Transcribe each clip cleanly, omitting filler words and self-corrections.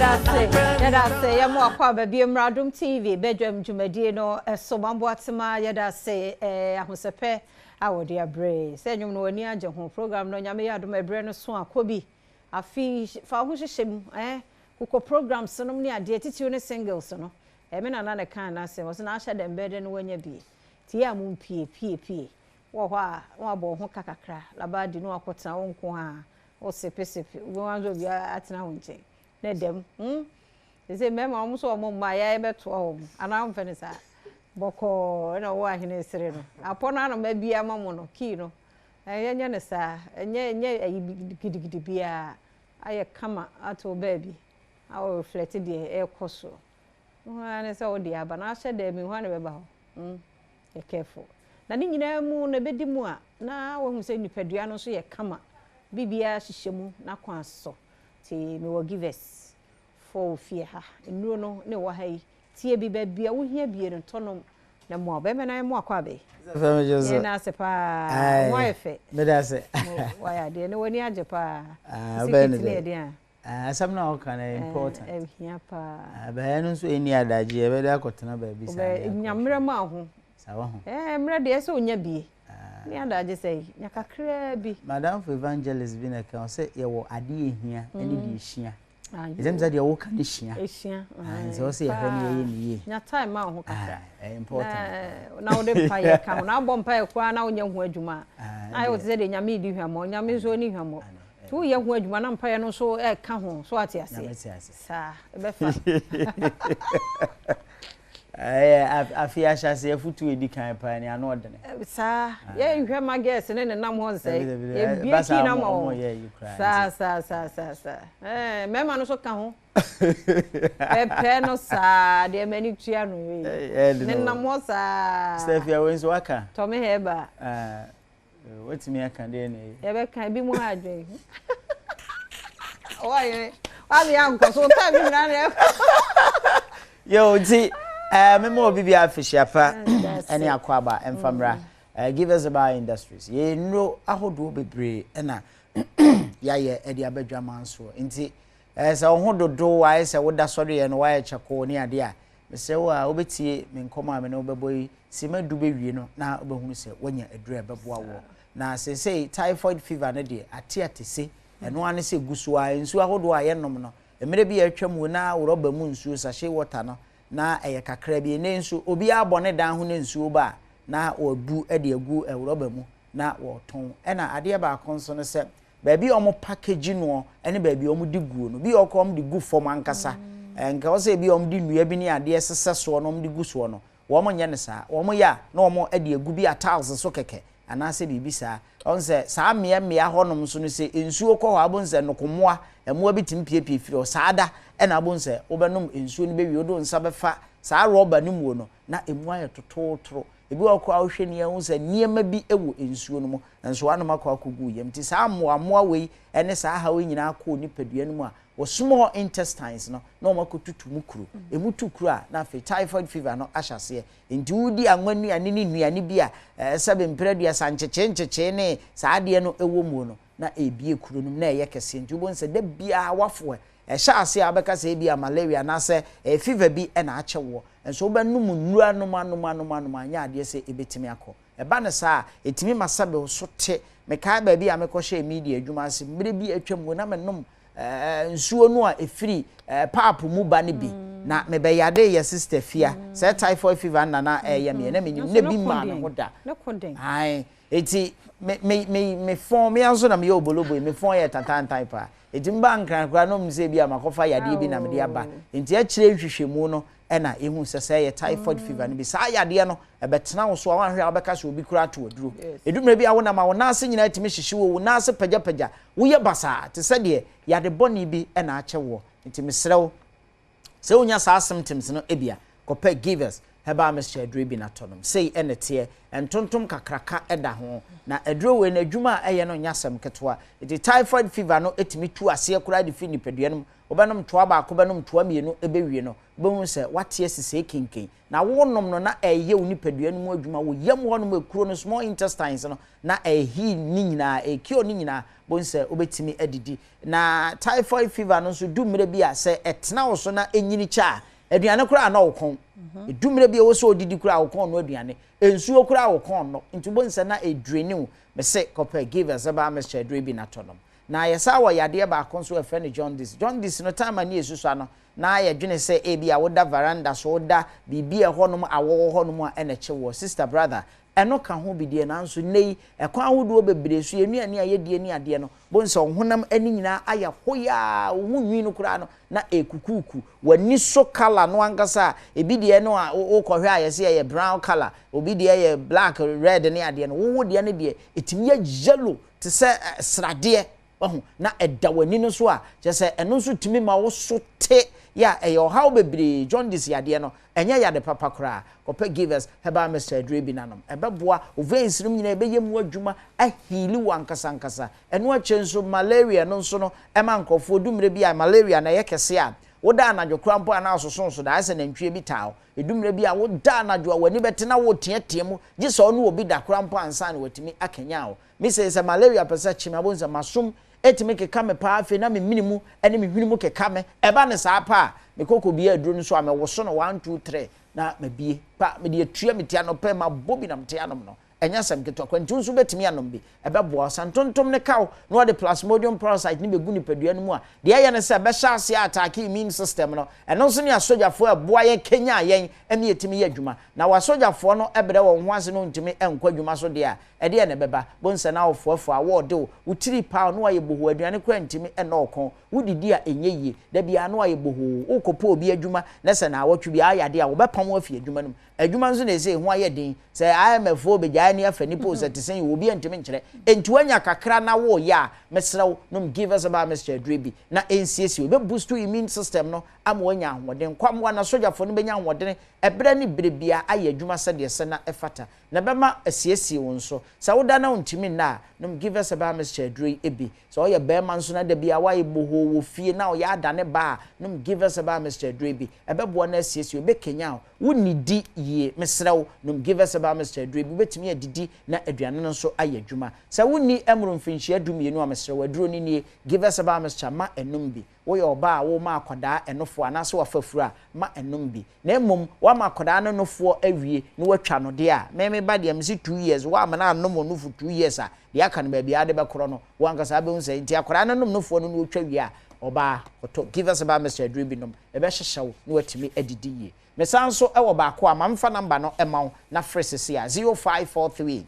Yɛda ase, yɛda ase. Yɛma wakɔ aba bio mmra Adom TV badwam dwumadie no so. Mamboatema, yɛda ase eh, ahosɛpɛ a wɔde abrɛ. Sɛ nnwom no w'ani agye ho. Program no Nyame yɛ adom a ɛberɛ no so a, kɔ bi. Afe fa wo ho hyehyɛ mu eh, kokɔ programs nom ne adeɛ, titiriw ne singles no. Eh, me nana na ɛkaa n'asɛm, ɔse na ahyɛ dɛn bɛyɛ dɛn na woanya bi. Nti yɛ a mompie, pie, pie. Wowɔ hɔ a, na wabɔ wo ho ka kakra, labadi na wakɔtena wo nko ara. Wo sepe sepe, wobɛhu ara sɛ obi atena wo nkyɛn na ɛda mu. Hmm? Sese mmarima wɔn nso wɔn mma yɛ bɛtoa wɔn anaa wɔmfɛ no saa. Bɔkɔɔ ɛna ɔwɔ ahene sere no. Apɔ no ano ma bi ama mo no, kii no. Yɛnyɛ no saa. Ɛnyɛ ɛnyɛ ayi gidigidi biara. Ayɛ kama ato baabi. A wɔ reflect deɛ ɛrekɔ so. Wo ara ne sɛ wode aba na ahyɛ dɛm hwan na ɛbɛba hɔ. Hmm? Yɛ careful. Na ne nyinaa mu no ɛbɛdi mu a na wahu sɛ nipadua no nso yɛ kama. Biribiara hyehyɛ mu na kwan so. Nti mewɔ givers for fie ha. Nnuro no ne wɔ ha yi. Tie bi baabi a wohia bie no tɔ nom na mmoa. Bɛrima na mmoa kɔ abɛ. Yɛn na ase paa. Ho ayɛ fɛ. Meda ase. Wayɛ adeɛ na w'ani agye paa. Sisi kiti ne yɛ den a. Asɛm no a woka no yɛ important. Ɛhia paa. Bɛyɛ no nso ɛnni adagyeɛ, yɛbɛde akɔtena baabi saa de akɔ. Nya mmerɛ ma ho. Saa wɔ ho. Ɛɛ mmerɛ deɛ ɛsɛ onya bie. Ne adagye sɛ nya kakraa bi. Madamfo evangelist bi na ɛka ɔsɛ yɛwɔ adeɛ ehia ɛne deɛ ehyia. Ɛsɛ sɛ deɛ woka no hyia. Ehyia. Nti ɔsɛ yɛhwɛ ne yɛyɛ ne yie. Nya time ma wo ho kakra. Ɛyɛ important. Na wode mpaeɛ ka ho. Na abɔ mpaeɛ koraa na wonyɛ ho adwuma a. Na ayɛ wo te sɛ deɛ Nyame redi hwammɔ. Nyame nso ɔnni hwammɔ. Nti woyɛ ho adwuma na mpaeɛ no nso ɛka ho. So ate aseɛ? Saa, ɛbɛfa. Ɛyɛ afe ahyɛase afutuo edi kan paa ni ano ɔdene. Saa, yɛnhwɛ ma girls ne nenam hɔ nsɛe. Yɛbie kii na ma wɔn. Saa saa saa saa saa. Ɛɛ mmarima no nso ka ho. Pɛpɛ no saa deɛ m'ani tua no yie. Nenam hɔ saa. Stefia wei nso waka. Tɔme hɛba. Watumi aka deɛ na ɛyɛ. Yɛbɛka ebi mu ha adwene. Wɔyere wami ankɔ so time nyinaa na ɛkɔ. Yo nti ɛɛ mema obi bi afehyia pa ɛne akɔ aba ɛmfa mmra Givers Herbal Industries. Yɛ nnuro ahodoɔ bebree ɛna yɛayɛ ɛde aba dwaman soɔ nti ɛɛ sɛ wo ho dodo ayɛ sɛ woda sɔreɛ no woayɛ kyɛkoo ne adeɛ a mesrɛ wo a wobɛtie me nkɔmmɔ a me ne wobɛbɔ yi sima du bɛwie no na wobɛhunu sɛ woanya aduro a ɛbɛboa woɔ. Na seesei typhoid fever no deɛ ate atese ɛno ara ne sɛ gu so ara nsuo ahodoɔ a yɛnom no mmerɛ bi a atwa mu na rɔba mu nsuo sachet water no na ɛyɛ kakra bi ɛnnɛ nso obiara bɔ ne dan ho na nsuo ba a na wɔbu de agu rɔba mu na wɔtɔn ɛna adeɛ baako nso no sɛ baabi a wɔn package noɔ ne baabi a wɔn de guo no bi wɔ kɔ wɔn de gu fam ankasa nka wɔ sɛ ebi a wɔn de nnua bi ne adeɛ sesɛ soɔ na wɔn de gu soɔ no wɔn nyɛ no saa wɔn yɛ a na wɔn de agu bi a tiles so kɛkɛ anaasɛ biribi saa wɔn sɛ saa mmea mmea hɔnom nso no sɛ nsuo kɔ hɔ abom sɛ nnokomoa mmoa bi tumi piepie firi hɔ saa da ɛna abom sɛ wobɛnom nsuo no bɛwie wode wo nsa bɛfa saa rɔba no muo no na emu ayɛ totootoro ebi wɔ koraa wohwɛ ni ahu sɛ nneɛma bi wɔ nsuo no mu nso anom akɔ akɔgu wo yam nti saa mmoa wei ne saa haw yi nyinaa kɔ nipadua no mu a wɔ small intestines no na wɔn akɔtutu mu kuro emu tu kuro a na afei typhoid fever no ahyɛ aseɛ nti wodi anwa nnuane ne nnuane bi a sɛbe mprɛduasa nkyekyee nkyekyee ne saa adeɛ no ɛwɔ mu no na ɛrebie kuro no mu na ɛyɛ kɛseɛ nti wobɛhu sɛ da biara wafo ɛhyɛ aseɛ a wobɛka sɛ ebi a malaria anaasɛ fever bi na akyɛ woɔ nso wobɛnom nnuro anom anom anom anom anyɛ adeɛ sɛ ɛbɛtumi akɔ ɛba no saa a ɛtumi ma sɛbe wo so te mekae baabi a mekɔhyɛɛ media adwuma ase mmerɛ bi atwa mu na menom nsuo no a ɛfiri paapo mu ba no bi na mebɛyade yɛ sister fia sɛ typhoid fever nna na ɛyɛ meɛ na menim na bi maa me ho da ae eti me me me me fɔn me nso na meyɛ obolobo yi me fɔn yɛ tantantan paa eti mba nkran koraa na ɔmo sɛ bi a makɔfa yadeɛ bi na mede aba nti akyire nhwehwɛmu no ɛna ehu sɛ sɛ ɛyɛ typhoid fever no bi saa yadeɛ no ɛbɛtena wo so a wanhwɛ a wobɛka sɛ obi koraa to aduro edu mmerɛ bi a wonam a wo nan ase nyinaa tumi hyehye wo wo nan ase pagyapagya woyɛ basaa te sɛ deɛ yade bɔne bi ɛna akyɛ woɔ nti mesrɛ wo sɛ wonya saa symptoms no ebia kɔpɛ Givers. Herbal mixture aduro bi na tɔ nom. Sei ɛna ɛteɛ, ntontom kakraka ɛda ho. Na aduro wei no adwuma a ɛyɛ no nyɛ asɛm ketewa. Nti typhoid fever no ɛtumi tu aseɛ koraa de firi nipadua no mu. Wobɛnom toa baako, bɛnom toa mmienu ɛbɛwie no, wobɛhunu sɛ woate asisɛe kenken. Na wonom no na ɛreyɛ wo nipadua no mu adwuma, wo yam hɔnom ekuro no, small intestines no, na ɛreheal ne nyinaa, ɛrecure ne nyinaa, bohu sɛ wobɛtumi adidi. Na typhoid fever no nso du mmerɛ bi a, sɛ ɛtena wo so na ɛnyini kyɛ a, aduane koraa na wo kɔn. Ɛdu mmerɛ bi a ɛwɔ sɛ wodidi koraa wo kɔn nnɔ aduane. Nsuo koraa wo kɔn nnɔ. Nti wobɛhu sɛ na ɛdraini wo. Mese kɔpɛ Givers herbal mixture aduro yi bi na tɔ nom. Na yɛsan wɔ yadeɛ baako nso a yɛfrɛ no jaundice. Jaundice no time a ne yɛsusua no, na yɛdwene sɛ ebia woda veranda so, woda biribi a ɛhɔnom awɔ wɔ hɔnom a ɛna ɛkye woɔ. Sister, brother, ɛno ka ho bi deɛ, nanso nnɛ yi, ɛkwan ahodoɔ bebree so, yɛn nnuane a yɛdie ne adeɛ no, bohu sɛ wo honam ani nyinaa ayɛ hoyaa, wo ho nwi no koraa no, na ɛrekukuuku. W'ani so colour no ankasa a, ebi deɛ no a wokɔhwɛ a yɛse ɛyɛ brown colour, obi deɛ yɛ black, red ne adeɛ no, wo wo deɛ no deɛ, ɛtumi yɛ yellow te sɛ sradeɛ, wahu, na ɛda w'ani no so a, kyerɛ sɛ ɛno nso tumi ma wo so te, yɛ a ɛyɛ ɔhaw bebree, jaundice yadeɛ no, ɛnyɛ yade papa koraa, kɔpɛ Givers Herbal Mixture aduro yi bi na nom, ɛbɛboa wo veins nom nyinaa, ɛbɛyɛ mu adwuma, aheali wo ankasa ankasa, ɛno akyire nso malaria no nso no, ɛma nkorɔfoɔ du mmerɛ bi a malaria no ɛyɛ kɛse a, woda anadwo koraa mpo a na asosonso da, ayɛ sɛ nantwie bi taa wo, ɛdu mmerɛ bi a woda anadwo a w'ani bɛte na woreteatea mu, gye sɛ wo ne obi da koraa mpo ansa na watumi akanyan wo. Me sei sɛ malaria pɛ sɛ kye me a wobɛhu sɛ m'asom tumi keka me paa afei na me mene mu ne me hwene mu keka me. Ɛba no saa pɛ a, mekɔ kɔbie aduro no so a mewoso no one two three na mabie pa mede atua me ti anɔpa yi mabɔ bi na mete anom no. Ɛnyɛ asɛm ketewa koraa nti wo nso wobɛtumi anom bi. Ɛbɛboa wo. Sɛ ntontom no ka wo na wɔde plasmodium parasite no bɛgu nipadua no mu a, deɛ ɛyɛ ne sɛ ɛbɛhyɛ aseɛ ataake immune system no. Ɛno nso ne asogyafoɔ a ɛboa yɛn kanyan yɛn ma yɛtumi yɛ adwuma. Na w'asogyafoɔ no brɛ wɔn ho ase na wɔntumi nkɔ adwuma so deɛ a, Ɛdeɛn na ɛbɛba? Bohu sɛ na wofoafua, awɔ de wo, wo tiri paw na woayɛ bohoo, aduane koraa ntumi nnɔ wo kɔn, wodidi a ɛnyɛ yie, da biara na woayɛ bohoo, worekɔpɛ obi adwuma na sɛ naawɔtwe biara ayɛ adeɛ a, wɔbɛpam wo afi adwuma no mu. Adwuma nso na ɛsei ho ayɛ den, sɛ IMF foɔ bɛgyae ani afa nnipa o, sɛ ɛte sɛn o, obiara ntumi nkyerɛ. Enti woanya kakra na woreyɛ a, mesrɛ wo, nom Givers Herbal Mixture aduro bi na ɛnsiesie wo. Ɛbɛ boost wo immune system no ama woanya ahoɔden. Nkwammoa no, asogyafoɔ no bɛnya ahoɔdene ɛberɛ ne berɛ biara ayɛ adwuma sɛdeɛ ɛsɛ na ɛfata. Na ɛbɛma asiesie wo nso. Sɛ woda na wontumi nna a, nom Givers Herbal Mixture aduro yi bi. Sɛ woyɛ barima nso na da biara woayɛ bohoo wɔ fie na ɔyɛ adane ba a, nom Givers Herbal Mixture aduro yi bi. Ɛbɛboa na asiesie wo, ɛbɛkanyan wo. Wonnidi yie? Mesrɛ wo, nom Givers Herbal Mixture aduro yi bi. Wobɛtumi adidi na aduane no nso ayɛ adwuma. Sɛ wonni mmoro mfirinhyia dumienu a, mesrɛ wo, aduro no nie, Givers Herbal Mixture, ma ɛnom bi. Woyɛ ɔbaa a worema akwadaa ɛnofoɔ anaasɛ wafa afuro a, ma ɛnom bi. Na mmom woama akwadaa no nofoɔ awie na woatwa no deɛ a, me me ba deɛ mese two years, woamma no annom onufo 2 years a, deɛ aka no baabi a wode bɛkorɔ no, wo ankasa wobɛhu sɛ nti akwadaa no nom nofoɔ no na ɔtwa wie a, ɔbaa, kɔtɔ Givers Herbal Mixture aduro bi nom, ɛbɛhyehyɛ wo na woatumi adidi yie. Mesan nso wɔ baako a, ma memfa number no mma wo na frɛ seesei a, 0543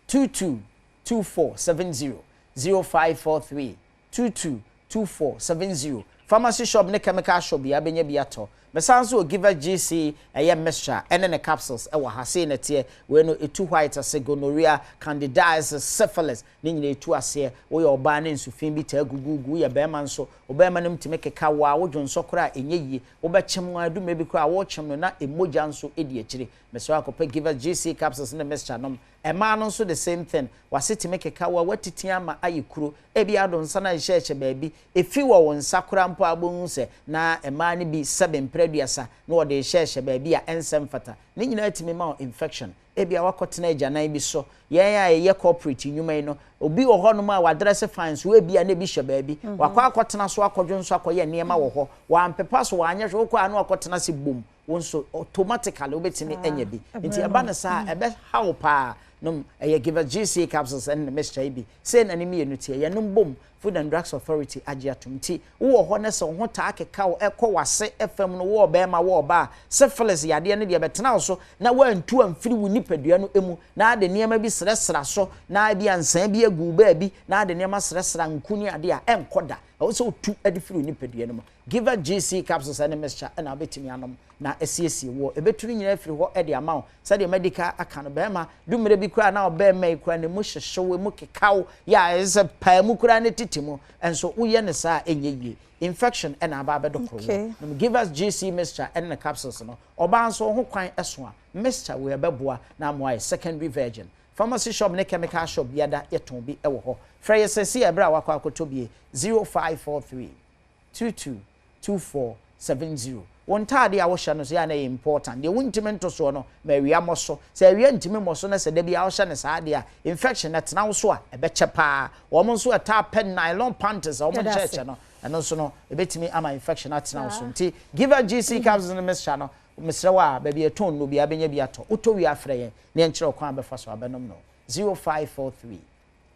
22 2470, 0543 22 2470. Pharmacy shop ne chemical shop biara bɛnya bi atɔ. Mesan nso wɔ Giver GC ɛyɛ mixture ɛne ne capsules ɛwɔ ha. Sei na ɛteɛ. Wei no ɛtu white ase, gonorrhea, candidiasis, syphilis ne nyinaa ɛtu aseɛ. Woyɛ ɔbaa ne nsu fi bi taa gugugu, woyɛ barima nso, wo barima no mu tumi keka wo a, wo dwonsɔ koraa a ɛnyɛ yie. Wobɛkyem a, ɛdu mmerɛ bi koraa a worekyem no na mogya nso di akyire. Mesrɛ wo akɔpɛ Giver GC capsules ne mixture nom. Mmaa no nso the same thing. W'ase tumi keka wo a, woatiti ama ayɛ kuro. Ebia wode wo nsa no ahyehyɛhyɛ baabi. Efi wɔ wo nsa koraa mpo a wobɛhu sɛ na mmaa no bi sɛbe mprɛ aduasa na wɔde rehyɛhyɛ baabi a ɛnsɛ mfata. Ne nyinaa tumi ma wo infection. Ebia woakɔtena agyanan bi so. Yɛn a yɛyɛ corporate nnwuma yi no, obi wɔ hɔnom a wadrɛse fine so ebia na ebi hyɛ baabi. Wakɔ akɔtena so akɔdwo nso akɔyɛ nneɛma wɔ hɔ. Wampepa so, wanyɛ hwee. Wokɔ a na wakɔtena ase bom. Wo nso automatically wobɛtumi anya bi. Nti ɛba no saa a, ɛbɛha wo paa. Nom ɛyɛ Giver GC capsules ɛne ne mixture yi bi. Sei na ne mmienu teɛ. Yɛnom bom, Food and Drugs Authority agye atom. Nti wowɔ hɔ na sɛ wo ho taa keka wo ɛkɔ w'ase fam no, wo ɔbarima, wo ɔbaa, syphilis yadeɛ no deɛ bɛtena wo so na woantu amfiri wo nipadua no mu na ade nneɛma bi srɛsra so na ebia nsaa bi agu wo baabi na ade nneɛma srɛsra nku ne adeɛ a, ɛnkɔ da. Ɛwɔ sɛ wotu de firi wo nipadua no mu. Giver GC capsules ɛne mixture ɛna wobɛtumi anom na asiesie woɔ. Ɛbɛtu ne nyinaa afiri hɔ de ama wo. Sɛdeɛ madi ka aka no, barima, du mmerɛ bi koraa na ɔbarima yi koraa ne mu hyehye wo, emu keka wo, yɛ a ɛsɛ sɛ paa mu koraa ne titi. titi mu nso woyɛ no saa a ɛnyɛ yie. Infection na aba abɛdokoro wo. Nom Givers GC mixture ne ne capsules no. Ɔbaa nso wo ho kwan so a, mixture wei ɛbɛboa na ama woayɛ secondary virgin. Pharmacy shop ne chemical shop biada yɛtɔn bi wɔ hɔ. Frɛ yɛ seesei ɛberɛ a woakɔ akɔtɔ bie, 0543 22 2470. Wo ntaade a wohyɛ no nso yɛ a na ɛyɛ important. Deɛ wontumi nto soɔ no, ma awia mmɔ so. Sɛ awia ntumi mmɔ so na sɛ da biara wohyɛ no saa deɛ a, infection no tena wo so a, ɛbɛkyɛ pa ara. Wɔn nso a ɛtaa pɛ nylon panties a wɔnkyɛɛkyɛ no, ɛno nso no, ɛbɛtumi ama infection atena wo so. Nti Giva GC capsules ne mixture no, mesrɛ wo a, baabi a yɛtɔn nnuro biara bɛnya bi atɔ. Wotɔ wie a frɛ yɛn na yɛnkyerɛ wo kwan a wobɛfa so abɛnom no. 0543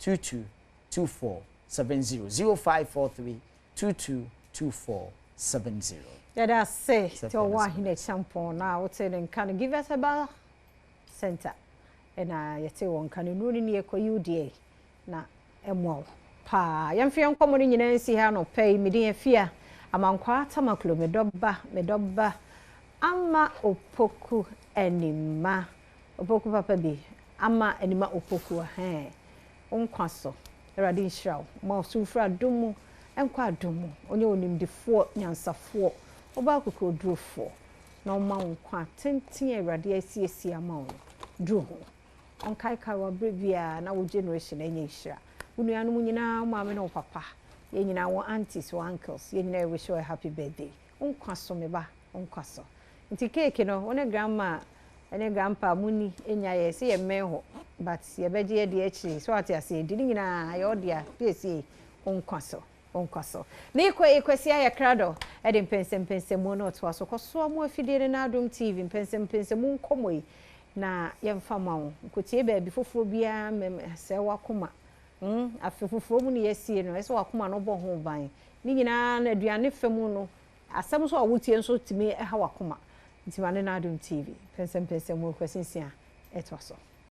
22 2470 0543 222470. Yɛda ase sɛ ɔwɔ Ahene Acheampong na wotee ne nka no Givers Herbal Center na yɛtee wɔn nka no nnuro no nie kɔ yi wo deɛ na ɛmmoa wo paa. Yɛmfa yɛn nkɔmmɔ no nyinaa nsi ha anɔpa yi. Me din Afia Amankwaa Tamaklo, me dɔ ba, me dɔ ba Ama Opoku Anima, Opoku papa bi, Ama Anima Opoku, ahɛn. Wo nkwa so. Awurade nhyira wo. Ma wo so mfiri adom mu nkɔ adom mu. Ɔnyɛ onimdefoɔ, nyansafoɔ, ɔbaa kokoɔdurofoɔ, na ɔmma wo nkwa tenten a Awurade asiesie ama wo no duru ho. Ɔnkaekae wo aberɛ biara na wo generation nyɛ nhyira. Wo nuanom nyinaa, wo maame ne wo papa, yɛn nyinaa, wo aunties, wo uncles, yɛn nyinaa yɛ wish wo a happy birthday. Wo nkwa so me ba, wo nkwa so. Nti cake no wo ne grandma ne grandpa mo ni nya yɛ se yɛ mmɛn hɔ but yɛ bɛgye adi akyire so wate aseɛ nti ne nyinaa yɛ ɔdea piesie wo nkwa so wo nkwa so. Me kɔ yi Kwasi ayɛ krado de mpɛnsɛmpɛnsɛmu no retoa so kɔ soa mo afidie no na Adom TV mpɛnsɛmpɛnsɛmu nkɔmmɔ yi na yɛmfa ma wo nkɔtie baabi foforɔ biara mmɛm sɛe w'akoma hmm afe foforɔ mu ne yɛasie no ɛsɛ w'akoma no bɔ ho ban ne nyinaa no aduane fa mu no Asɛm nso a wotie nso tumi haw akoma. Nti ma ne N'adom TV pɛnsɛmpɛnsɛm mu Kwasi Nsia ɛtoa so.